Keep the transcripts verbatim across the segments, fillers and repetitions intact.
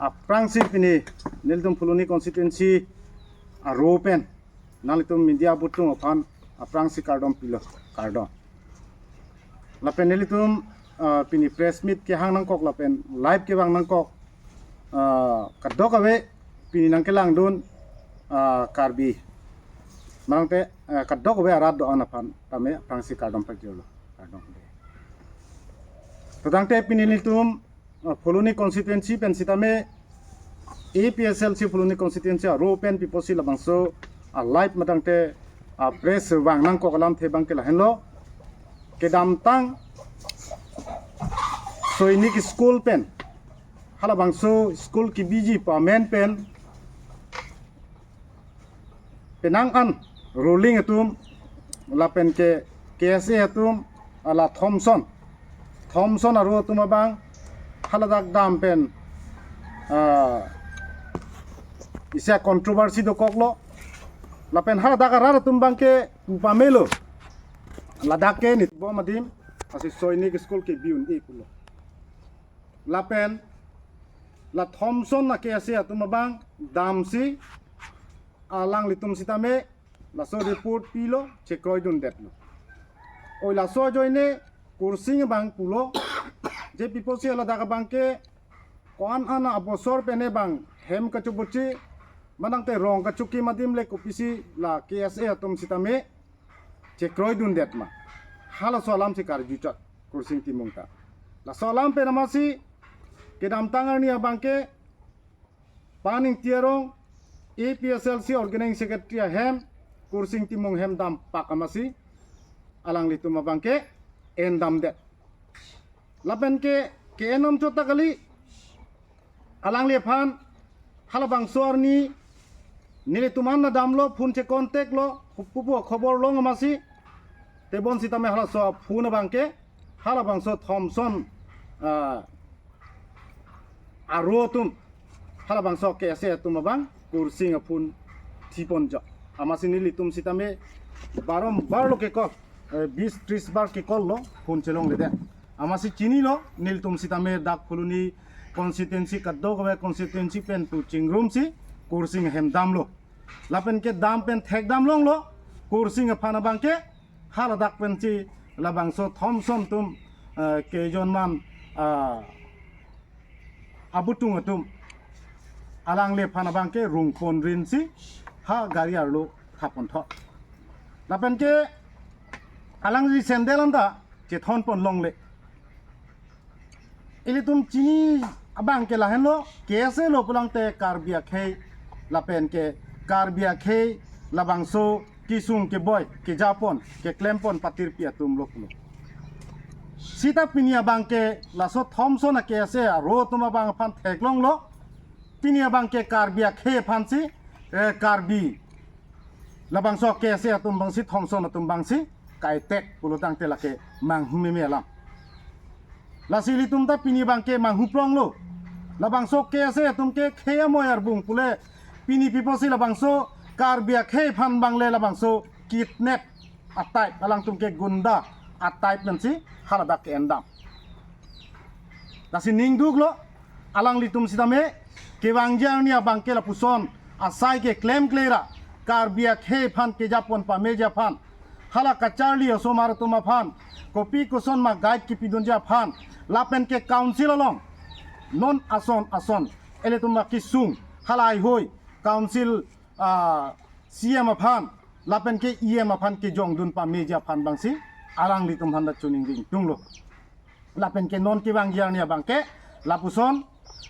Aphrangsi pini nelitum Phuloni constituency aro pen nanglitum media abutung aphan aphrangsi kardom pilo, kardom. Lapen nelitum, ah, pini press meet kehang nangkok lapen live kevang nangkok, ah, kadokave pini nangkelangdun, ah, Karbi, mangte, ah, kadokave arat do-an aphan tame aphrangsi kardom pajirlo, kardom. Todangte pini nelitum, ah, Phuloni constituency pen sitame, A P H L C Phuloni constituency aro pen piposi labangso a live madangte, ah, press vang nangkok alamthe abangke lahenlo. Kedamtang Sainik School pen, halabangso school kebiji pamen pen, penang an ruling atum lapen ke K S A atum, ala Thomson, Thomson aro atum abang haladak dam pen, ah, isi a controversy dokoklo. Lapen haladak arat atum abangke pu pamelo, ladak ke nitbom adim, lasi Sainik School kebi un-e pulo. Lapen la Thomson a K S A atum abang damsi alanglitum sitame laso report pilo, chekroidundetlo. Oi, laso ajoine Kursing abang pulo, je piposi ladak abangke ko-an an abosor pen ne bang hem kachobochi, manangte rong kachokim adim le kopisi la K S A atum sitame chekroidundet ma, halaso alamsi karjuchot Kursing Timung ta. Laso alam pen amatsi kedamtang arni abangke Paning Tiarong, A P H L C Organizing Secretary ahem, Kursing Timung hem dampak amatsi alanglitum abangke endamdet. Lapen ke, ke-ennom chot ta kali, alangliphan halabangso arni nelitum an damlo, phone che contact lo, pupu khobor long amatsi, tebon sitame halaso phone abangke halabangso Thomson, ah, aro atum, halabangso K S A atum abang Kursing aphone thipon jo. Amatsi nelitum sitame barombar lo ke-call, eh, bis tris bar ke-call lo, phone chelongledet. Amatsi chinilo, nelitum sitame dak Phuloni constituency kadokave constituency pen pu chingrumsi Kursing ahem damlo. Lapen ke dam pen thekdam longlo, Kursing aphan abangke haladak pensi labangso Thomson atum, eh, kejorman, ah, abutung atum alangliphan abangke rungpon rinsi ha gari arlo thapon thot. Lapen ke alangli sandal anta chethonpon longle. Ilitum chini abangke lahenlo, K S A lo pulangte Karbi akhei lapen ke Karbi akhei labangso kesung keboi kejapon keklempon patirpi atum lo pulo. Sita pini abangke laso Thomson a K S A aro atum abang aphan theklonglo. Pini abangke Karbi akhei aphansi, eh, Karbi labangso K S A atum abangsi, Thomson atum abangsi kaitek pulotangte lake manghu meme alam. Lasi ilitum ta pini abangke manghu pronglo. Labangso K S A atum ke khei amoi arbung pule, pini piposi labangso Karbi akhei aphan abang le labangso kidnap a-type, alangtum ke gunda a-type pensi haladak ke-endam. Lasi ningduklo, alanglitum sitame kevangji arni abangke lapuson asai keklem klera, Karbi akhei aphan kejapon pameji aphan, hala kacharli osomar atum aphan kopi koson ma guide kepidunji aphan, lapen ke council along non ason ason ilitum akesung, hala ahoi council, ah, C M aphan lapen ke E M aphan kejongdun pameji aphan abangsi alanglitum aphan ta choningri ingtunglo. Lapen ke non kevangji arni abangke lapuson,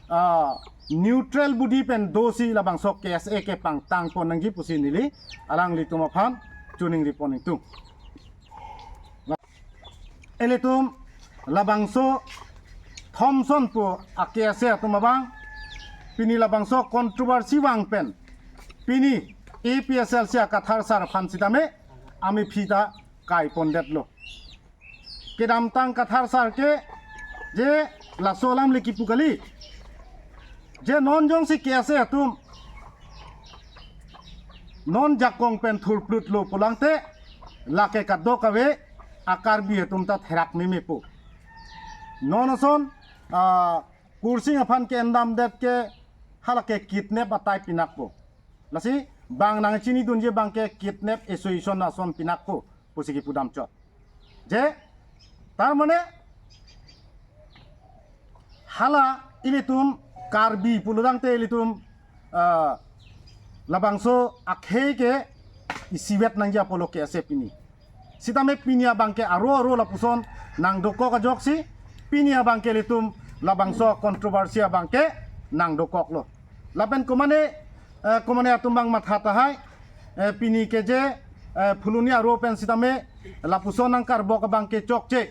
ah, neutral body pen dosi labangso K S A ke pangtangpon nangji pusi neli alanglitum aphan choningripon ingtung. Ilitum labangso Thomson pu a K S A atum abang pini labangso controversy vang pen pini A P H L C a Kathar sar aphan sitame amephi ta kaipondetlo. Kedamtang Kathar sar ke je laso alam le kipu kali. Je non jongsi K S A atum non jakong pen thurplutlo pulangte lake kadokave a Karbi atum ta therak memepo. Non ason, ah, Kursing aphan ke-endamdet ke halake kidnap atai pinakpo. Lasi bang nangchinidunji abangke kidnap association ason pinakpo pusi kipudam chot. Je, tar mane hala ilitum Karbi pulotangte ilitum, ah, labangso akhei ke isivet nangji apotlo KSA pini. Sitame pini abangke aro aro lapuson nangdokok ajoksi, pini abangke ilitum labangso controversy abangke nangdokoklo. Lapen komane, eh, komane atum abang matha tahai, eh, pini keje, eh, phuloni aro pen sitame lapuson nangkarbok abangke chokche,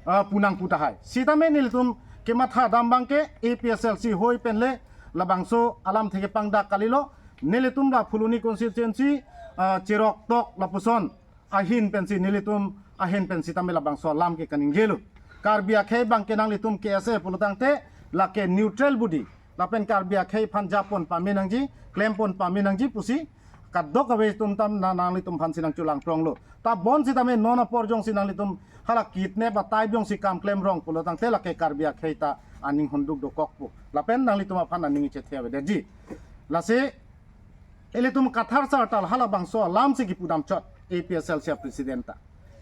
eh, pu nangpu tahai. Sitame nelitum kematha dam abangke APHLC hoi penle labangso alamthe kepangdak kalilo, nelitum la phuloni constituency, eh, cheroktok lapuson ahin pensi nelitum ahin pen sitame labangso alam ke kaningjelo. Karbi akhei abangke nanglitum KSA pulotangte lake neutral body. Lapen Karbi akhei aphan japon pame nangji, klempon pame nangji pusi kadokave atum tam na nanglitum aphansi nangcholangpronglo. Ta bonsitame non apor jongsi nanglitum hala kidnap atai jongsi kam klemrong pulotangte lake Karbi akhei ta aning honduk dokokpo. Lapen nanglitum aphan aning ichethe avedetji. Lasi ilitum Kathar sar ta halabangso alamsi kipudam chot APHLC president ta.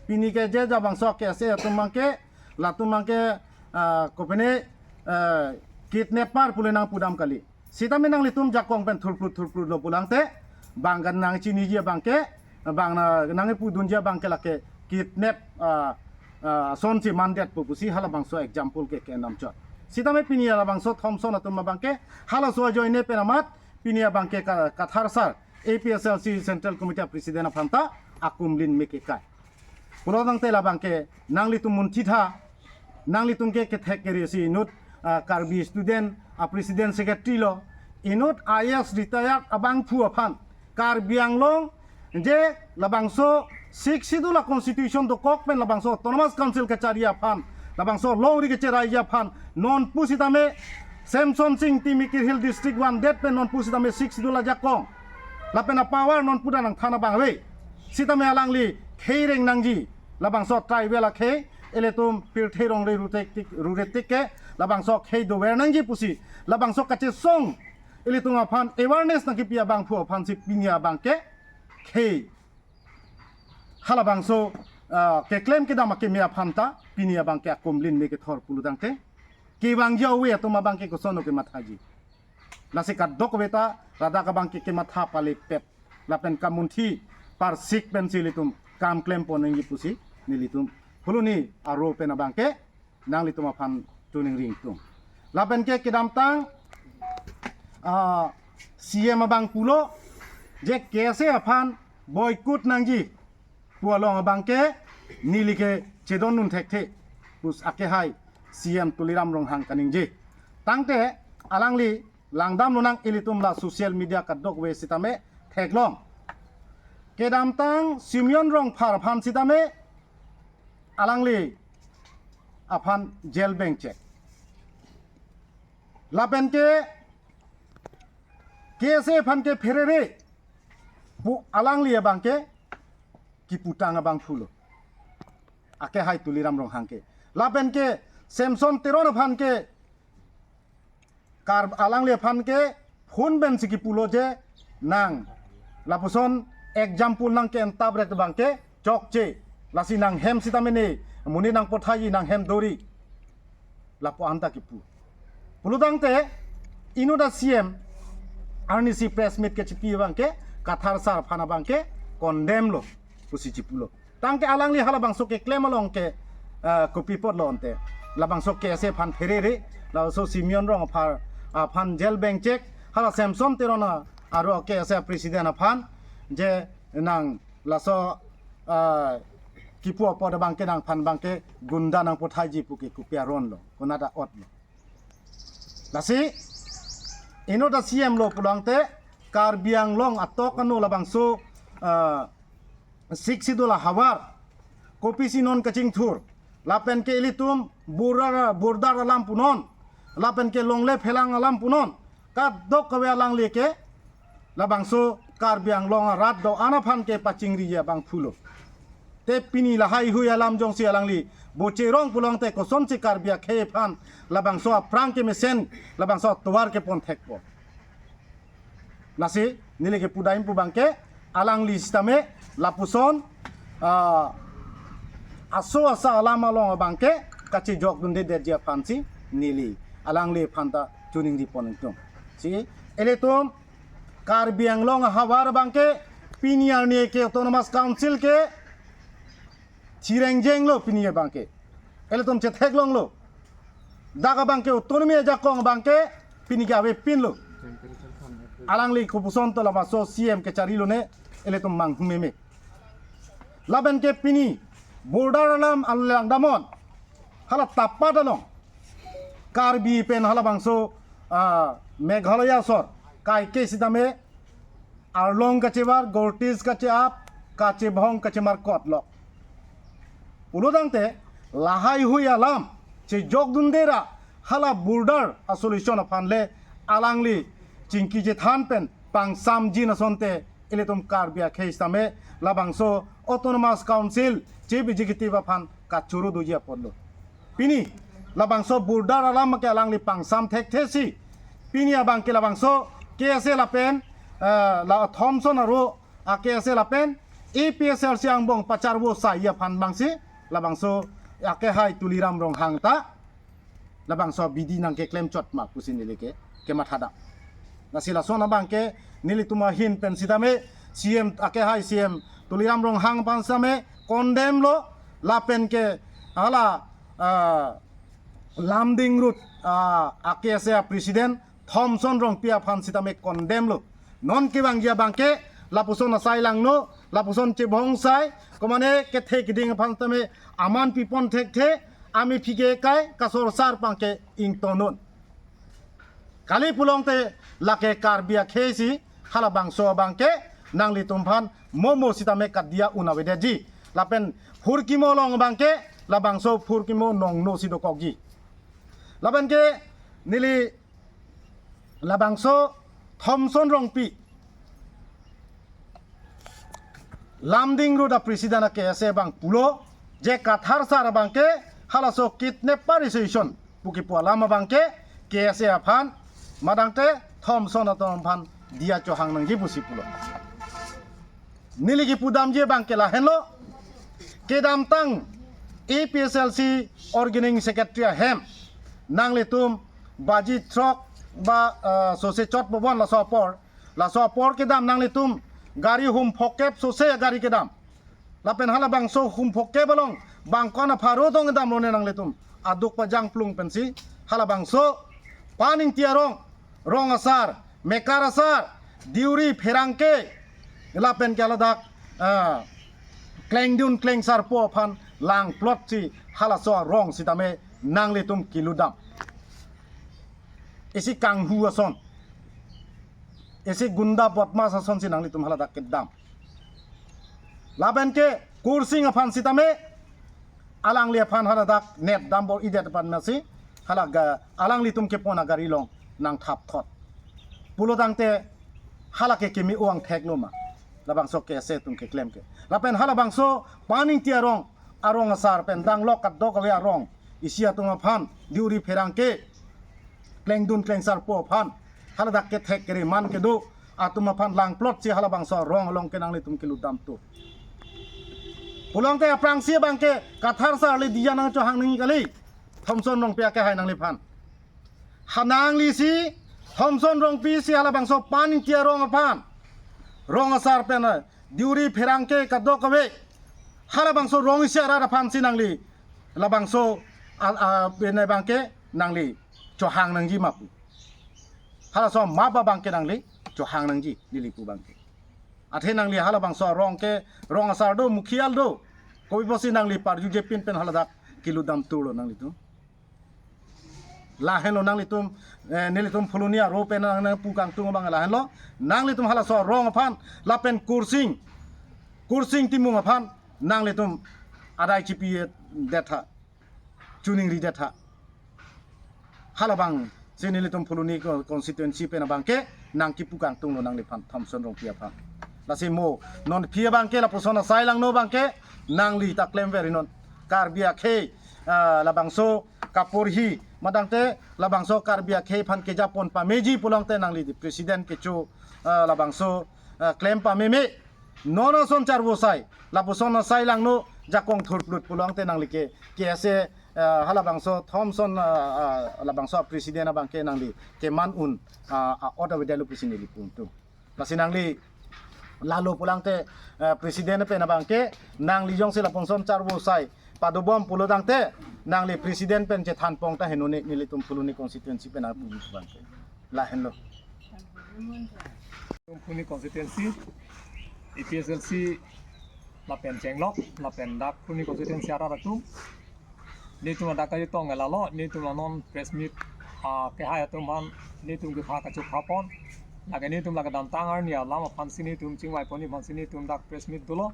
Pini keje labangso KSA atum abangke, latum abangke, ah, kopine, ah, kidnapper pule nangpudam kali. Sitame nanglitum jakong pen thurprut thurprutlo pulotangte, bang kan nangchiniji abangke, bang na nangpudunji abangke lake kidnap, ah, ah, asonsi mandetpo pusi halabangso example ke kenam chot. Sitame pini halabangso Thomson atum abangke halaso ajoine pen amat pini abangke Ka-, Kathar sar, APHLC Central Committee president aphan ta akumlin me kekai. Pulotangte labangke nanglitum munthitha, nanglitum ke kethek kere si inut, ah, Karbi student a president secretary lo, inut IAS retired abangphu aphan, Karbi Anglong je labangso Sixth Schedule a constitution dokok pen labangso Autonomous Council kachari aphan, labangso longri kecheraiji aphan, non pusitame Semson Sing Timikir Hill District vandet pen non pusitame Sixth Schedule ajakong lapen a power non puda nangthan abang ave. Sitame alangli khei reng nangji, labangso tribal akhei, ilitum pirthe rongre rute tik, rure tik ke labangso khei dover nangji pusi, labangso kachesong ilitum aphan awareness nangkipi abangphu aphansi pini abangke khei halabangso, ah, keklem kedam akeme aphan ta pini abangke akumlin me kethor pulotangte, kevangji ove atum abangke koson kemathaji. Lasi kadokave ta ladak abangke kematha palepet lapen kamunthi parsik pensi ilitum kam klempon nangji pusi nelitum phuloni aro pen abangke nanglitum aphan tuning ringtung. Lapen ke kedamtang, ah, CEM abang pulo je KSA aphan boycott nangji pu along abangke neli ke chedondun thekthe pus akehai CEM Tuliram Ronghang kaningje. Tangte alangli langdam lonang ilitum la social media kadokave sitame theklong. Kedamtang Simeon Rongphar aphan sitame alangli aphan jail bengchek. Lapen ke KSA aphan ke pherere pu alangli abangke kiputang abangphulo. Akehai Tuliram Ronghang ke. Lapen ke Semson Teron aphan ke kar alangli aphan ke phone pensi kipulo je nang lapuson example nang ke entap ret abangke chokche. Lasi nanghem sitame ne monit nangpothaiji, nanghem dori. Lapu anta kipu. Pulotangte inut a CEM arnisi press meet kechipi abangke Kathar sar aphan abangke condemn lo pusi chipulo. Tangte alangli halabangso keklem along ke, eh, kopi apotlo ante. Labangso KSA aphan pherere, labangso Simeon Rongphar aphan jail bengchek, hala Semson Teron aro KSA president aphan je nang laso, eh, kipu apot abangke nangphan abangke gunda nangpothaiji pu ke kopi aron lo, konat a'ot lo. Lasi inut a CEM lo pulotangte Karbi Anglong atok ano labangso, ah, Sixth Schedule ahavar kopisi non kachingthur, lapen ke ilitum border, border alam punon, lapen ke longle phelang alam punon, kadokave alangli ke labangso Karbi Anglong arat do-an aphan ke pachingri abangphulo. Te pini lahai hui alam jongsi alangli bocherong pulotangte kosonsi Karbi akhei aphan labangso aphrang kemesen, labangso atovar kepon thekpo. Lasi neli kepudam pu abangke alangli sitame lapuson, ah, aso asa alam along abangke kachejokdunde detji aphansi neli alangli aphanta choningri pon ingtung. Si ilitum Karbi Anglong ahavar abangke pini arni ke Autonomous Council ke chirengjenglo pini abangke. Ilitum chetheklonglo. Dak abangke autonomy ajakong abangke pini ke avepinlo. Alangli kopuson to lapuson C M kecharilo ne ilitum manghumeme. Lapen ke pini border alam alangdamnon. Hala tapat along Karbi pen halabangso, ah, Meghalaya asor kaike sitame arlong kachevar, gortis kache-ap, kachebhong kachemarkot lo. Pulotangte lahaihui alam chejokdunde ra hala border a-solution aphan le alangli chingki chethan pen pangsamjin asonte ilitum Karbi akhei sitame labangso Autonomous Council Chief Executive aphan kachoro doji apotlo. Pini labangso border alam ke alangli pangsam thekthesi pini abangke labangso K S A lapen, eh, la Thomson aro a K S A lapen A P H L C angbong pacharvo sai aphan abangsi labangso akehai Tuliram Ronghang ta labangso abidi nangkeklem chot ma pusi neli ke kemathadam. Lasi lason abangke nelitum ahin pen sitame C M akehai C M Tuliram Ronghang aphan sitame condemn lo, lapen ke hala, ah, Lumding Road, ah, a K S A president Thomson Rongpi aphan sitame condemn lo. Non kevangji abangke lapuson asai langno, lapuson chebhong sai, komane kethe keding aphan sitame aman pipon thekthe, amephi ke kai kasor sar abangke ingtonnon. Kali pulotangte lake Karbi akhei si halabangso abangke nanglitum aphan momo sitame kadiya un avedetji. Lapen phurkimo along abangke labangso phurkimo nongno si dokokji. Lapen ke neli labangso Thomson Rongpi Lumding Road a president a K S A abang pulo je Kathar sar abangke halaso kidnapper association pu kipu alam abangke K S A aphan madangte Thomson atum aphan diya chohang nangji pusi pulo. Neli kipudamji abangke lahenlo. Kedamtang A P H L C organizing secretary ahem nanglitum baji throk ba, eh, sose chot bobon laso apor. Laso apor kedam nanglitum gari hum phokep sose gari kedam. Lapen halabangso hum phokep along bangkon apharo tong kedam lone nanglitum aduk pajang plung pensi halabangso Paningti arong, rong asar, mekar asar, diuri pherangke, lapen ke ladak, ah, klengdun klengsarpo aphan langplot si halaso arong sitame nanglitum kelutdam. Isi kanghu ason, isi gunda bodmas ason si nanglitum haladak kedam. Lapen ke Kursing aphan sitame alangli aphan haladak net dambor-idet aphan masi halaga alanglitum kepon agari along nangthapthot. Pulotangte hala ke keme-o angthek lo ma. Labangso K S A atum keklem ke. Lapen halabangso Paningti arong, arong asar pen danglok kadokave arong isi atum aphan diuri pherangke, klengdun klengsarpo aphan haladak kethek keriman kedo atum aphan langplot si halabangso arong along ke nanglitum kelutdam tu. Pulotangte aphrangsi abangke Kathar sar le diya nangchohang nangji kali. Thomson Rongpi akehai nangliphan. Ha nangli si Thomson Rongpi si halabangso Paningti arong aphan, rong asar pen, eh, diuri pherangke kadokave halabangso rong isi arat aphan si nangli labangso a, a, pen abangke nangli chohang nangji ma pu. Halaso map abangke nangli chohang nangji neli pu abangke. Athe nangli halabangso arong ke rong asar do, mukhial do. Kopi pusi nangli parju jepin pen haladak kelutdam turlo nanglitum. Lahenlo nanglitum, eh, nelitum Phuloni aro pen nang, nangpu kangtung abang lahenlo. Nanglitum halaso arong aphan lapen Kursing, Kursing Timung aphan nanglitum adai chipi detha, choningri detha. Halabangsi nelitum Phuloni co-, constituency pen abangke nangkipu kangtunglo nangliphan Thomson Rongpi aphan. Lasi mo non phi abangke lapuson asai langno abangke nangli ta klemver non. Karbi akhei, ah, labangso kaporhi, madangte labangso Karbi akhei aphan kejapon pameji pulote nangli di president kecho, ah, labangso, ah, klem pameme. Non ason charvo asai, lapuson asai langno, jakong thurplut pulote nangli ke, K S A, ah, halabangso Thomson, ah, ah, labangso president abang ke nangli keman un, ah, ah, order avedet lo pusi neli pu atum. Lasi nangli lalo pulote, eh, president pen abang ke, nangli jongsi lapuson charvo asai padobom pulotangte, nangli president pen chethanpon ta henone nelitum Phuloni constituency pen apu abang ke. Lahenlo. Phuloni constituency, A P H L C, lapen Chenglok, lapen dak Phuloni constituency arat atum. Nelitum ladak kachetong ke lalo, nelitum la non press meet, ah, kehai atum aphan, nelitum kepha kachophapon. Lake nelitum la kedamtang arni alam aphansi nelitum chingvaipon aphansi nelitum dak press meet dolo.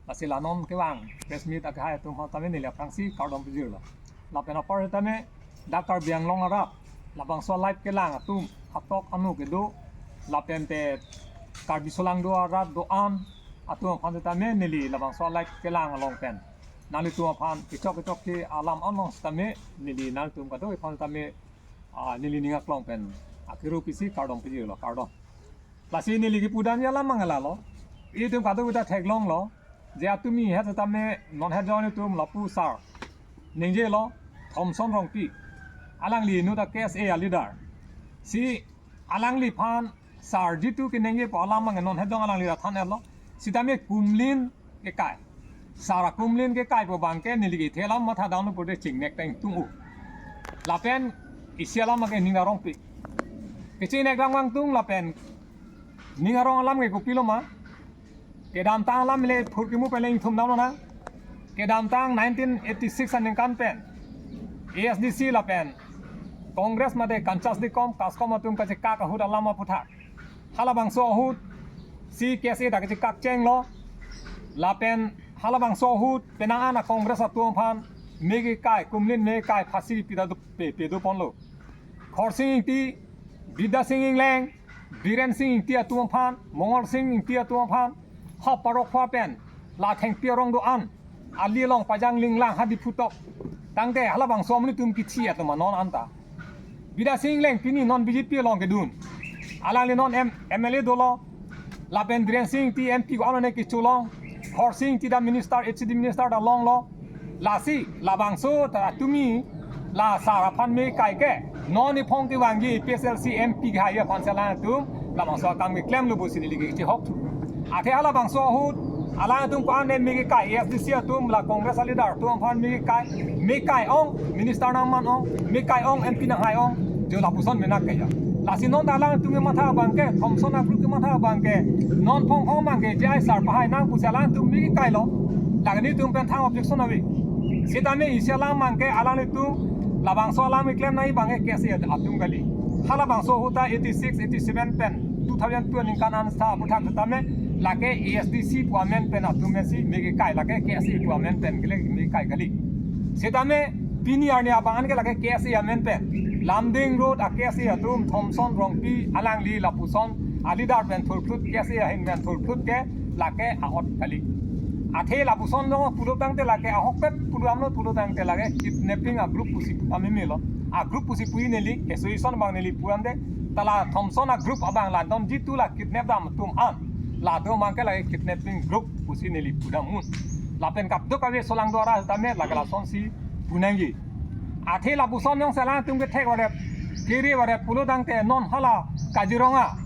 Lasi la non kevang press meet akehai atum aphan tame neli aphrangsi kardom pajirlo. Lapen apar tame dak Karbi Anglong arat, labangso live kelang atum, atok anu kedo, lapen te Karbi aso alang do arat do-an atum aphan tame neli labangso live kelang along pen nanglitum aphan kechok kechok ke alam anong sitame neli nanglitum kadokave aphan tame, ah, neli ning aklong pen akiru pisi kardom pajirlo, kardom. Lasi neli kipudamji alam abang ke lalo. Itum kadokave ta theklonglo. Je atumi het tame non het jong itum lapu sar ningjelo, Thomson Rongpi. Alangli inut a K S A a leader. Si alangliphan sar jitu keningjepo alam abang ke non het jong alangli ra than-etlo. Sitame kumlin kekai. Sar akumlin kekaipo abang ke neli kethe alam matha dam lo pute chingnek ta ingtung-o. Lapen isi alam abang ke ning arongpi. Kechingnek dam vangtung lapen ning arong alam ke kopilo ma. Kedamtang alam le phurkimu pen le ingthum damlo nang. Kedamtang nineteen eighty-six aningkan pen A S D C lapen Congress mate Kanchas Dikom, Kaskom atum kachekak ahut alam aputhak. Halabangso ahut si K S A ta kachekak chenglo. Lapen halabangso ahut penang an a Congress atum aphan me kekai, kumlin me kekai phasi pida do pe, pedoponlo. Khorsing Ingti, Bidya Sing Engleng, Biren Sing Ingti atum aphan, Mongol Sing Ingti atum aphan, ha parok pha pen, la thengpi arong do-an, ali along pajang linglang hadi phutok. Tangte halabangso amonit atum kithi atum non anta. Bidya Sing Engleng pini non B J P along kedun. Alangli non M-, M L A dolo. Lapen Biren Sing Ingti M P ko-an ne kecholong. Khorsing Ingti ta minister, H C D minister ta longlo. Lasi labangso ta atumi la sar aphan me kekai ke non iphong kevangji A P H L C M P kehai aphan si alangtum labangso akam keklemlo pusi neli kechihok thu. Athe halabangso ahut alangtum ko-an ne me kekai, A S D C atum la Congress a leader atum aphan me kekai, me kekai ong, minister nangman ong, me kekai ong, M P nanghai ong, jo lapuson menak ke ya. Lasi non alangtum kematha abang ke, Thomson a group kematha abang ke, non phong phong abang ke, J I sar pahai nang pusi alangtum me kekailo. Lake nelitum pen thang objection ave. Sitame isi alam abang ke alanglitum labangso alam keklem nangji abang ke K S A atum kali. Halabangso ahut ta eighty-six, eighty-seven pen, two thousand two aningkan an sa aputhak tame lake A S D C pu amen pen atum si me kekai, lake K S A pu amen pen ke le me kekai kali. Sitame pini arni abang an ke lake K S A amen pen, Lumding Road a K S A atum, Thomson Rongpi alangli lapuson a leader pen thurphlut, K S A ahin pen thurphlut ke lake a-ot kali. Athe lapuson jong pulotangte lake ahokpet pulo damlo, pulotangte lake kidnapping a group pusi pu amemelo. A group pusi pu neli, association abang neli pu damde, ta la Thomson a group abang la non jitu la kidnap dam atum an, latum abang ke lake kidnapping group pusi neli pu dam un. Lapen kadokave aso alang do arat tame lake lasonsi pu nangji. Athe lapuson jongsi alangtum kethek varet, kere varet pulotangte non hala Kaziranga,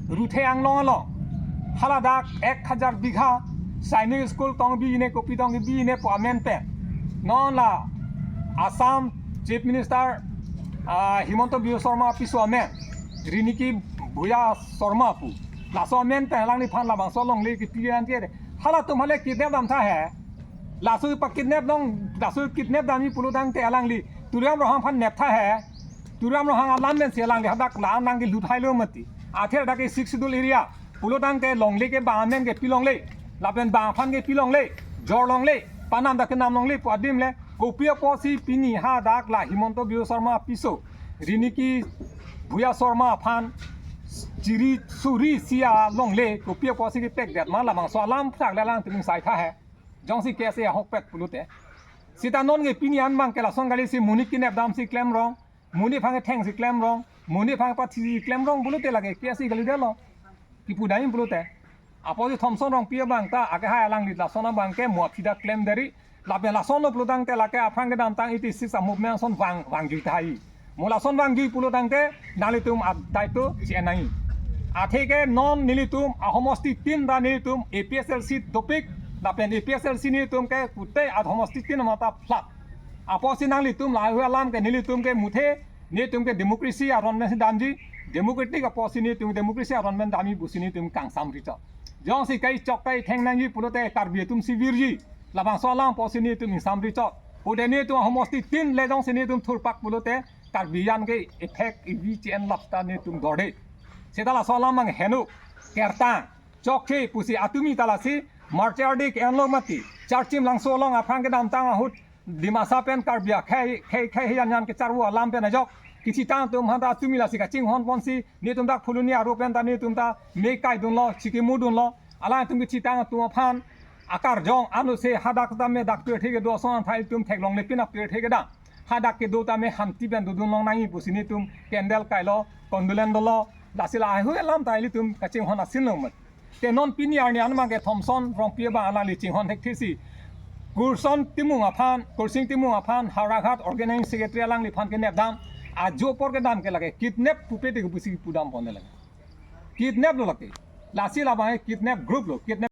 Ruthe Anglong along, hala dak ek hajar bigha Sainik School tong bi ne, kopi tong bi ne pu amen pen, non la Assam Chief Minister, ah, Himanta Biswa Sarma piso amen, Riniki Bhuya Sarma pu, laso amen pen alangliphan labangso longle kipi an ke, halatum hale kidnap dam tha he. Laso pa kidnap dong, laso kidnap damji pulotangte alangli Tuliram Ronghang aphan nep tha he. Tuliram Ronghang alam pensi alangli hadak la-an nangkelut hailo mati. Athe dak ke Sixth Schedule area pulotangte longle ke bang amen ke pi longle, lapen bang aphan ke pi longle, jor longle, panam dak kenam longle pu adim le, kopi apotsi pini hadak la Himanta Biswa Sarma piso, Riniki Bhuya Sarma aphan chiri suri sia longle, kopi apotsi kepekdet ma, labangso alam thak le alangtum sai tha he. Jongsi K S A ahokpet pulote. Sita non ke pini an abang ke lason kali si monit kenep damsi klemrong, monit aphan kethengsi klemrong, monit aphan pathisi klemrong pulote lake ke asi kali detlo. Kipu dai pulote. Apotsi Thomson Rongpi abang ta akehai alangli lason abang ke mo aphi ta klem deri. Lapen lasonlo pulotangte lake aphrang kedamtang eighty six a-movement ason vang, vangjui tahai. Mo lason vangjui pulotangte nanglitum adai to chennai. Atheke non nelitum ahomosti tin ta nelitum A P H L C dopik, lapen A P H L C nelitum ke kute ahomosti tin mata flat. Apotsi nanglitum lahai alam ke nelitum ke muthe, nelitum ke democracy aron pen si damji, democratic apotsi nelitum democracy aron pen damji pusi nelitum kangsam richot. Jongsi kai chok kai theng nangji pulote Karbi atum si virji, labangso alam apotsi nelitum ingsam richot. Pute nelitum ahomosti tin le jongsi nelitum thurpak pulote Karbi an ke effect ivi chen lap ta nelitum dorde. Seta laso alam abang heno, kertang, chokche pusi atumi ta lasi march ardik enlo mati. Charchim Langso along aphrang kedamtang ahut Dimasa pen Karbi akhei khei khei hiyan yan kecharvo alam pen ajok kachethang atum aphan ta atumi lasi kachinghon ponsi nelitum dak Phuloni aro pen ta nelitum ta me kai dunlo, chikimo dunlo. Alangtum kachethang atum aphan akarjong anuse hadak tame dak pirthe kedo ason athai atum theklongle pin apirthe kedam. Hadak kedo tame hanti pen dodun long nangji pusi nelitum candle kailo, condolence dolo. Lasi lahai alam ta ilitum kachinghon asin lo mat. Te non pini arni an abang ke Thomson Rongpi abang alangli chinghon thekthesi Kurson Timung aphan, Kursing Timung aphan, Howraghat Organizing Secretary alangliphan kenep dam. Ajo apor kedam ke lake kidnap pupe te pusi pudam pon lake. Kidnap lo lake. Lasi labang kidnap group lo, kidnap